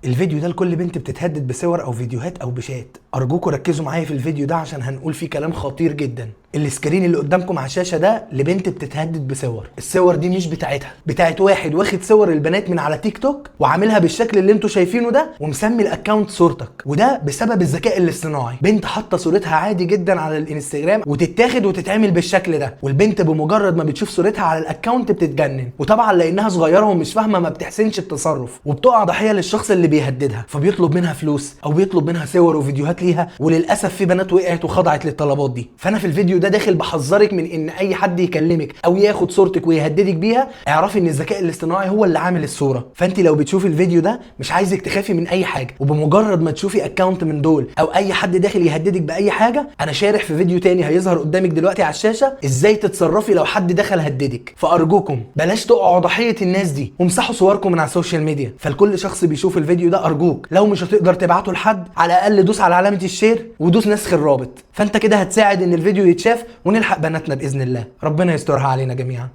الفيديو ده لكل بنت بتتهدد بصور او فيديوهات او بشات. ارجوكم ركزوا معايا في الفيديو ده عشان هنقول فيه كلام خطير جدا. ال screen اللي قدامكم على الشاشة ده لبنت بتتهدد بصور، الصور دي مش بتاعتها، بتاعت واحد واخد صور البنات من على تيك توك وعاملها بالشكل اللي انتوا شايفينه ده ومسمي ال account صورتك، وده بسبب الذكاء الاصطناعي. بنت حاطه صورتها عادي جدا على الانستجرام وتتاخد وتتعمل بالشكل ده، والبنت بمجرد ما بتشوف صورتها على ال account بتتجنن، وطبعا لانها صغيرة ومش فاهمه ما بتحسنش التصرف وبتقع ضحية للشخص اللي بيهددها، فبيطلب منها فلوس او بيطلب منها صور وفيديوهات ليها، وللاسف في بنات وقعت وخضعت للطلبات دي. فانا في الفيديو ده داخل بحذرك من ان اي حد يكلمك او ياخد صورتك ويهددك بيها، اعرفي ان الذكاء الاصطناعي هو اللي عامل الصورة. فانت لو بتشوفي الفيديو ده مش عايزك تخافي من اي حاجة، وبمجرد ما تشوفي account من دول او اي حد داخل يهددك باي حاجة، انا شارح في فيديو تاني هيظهر قدامك دلوقتي على الشاشة ازاي تتصرفي لو حد دخل هددك. فارجوكم بلاش تقعوا ضحية الناس دي، وامسحوا صوركم من على ال social media. فلكل شخص بيشوف الفيديو ده ارجوك لو مش هتقدر تبعته لحد، على الاقل دوس على علامة ال share ودوس نسخ الرابط، فانت كده هتساعد ان الفيديو يتشاف ونلحق بناتنا باذن الله. ربنا يسترها علينا جميعا.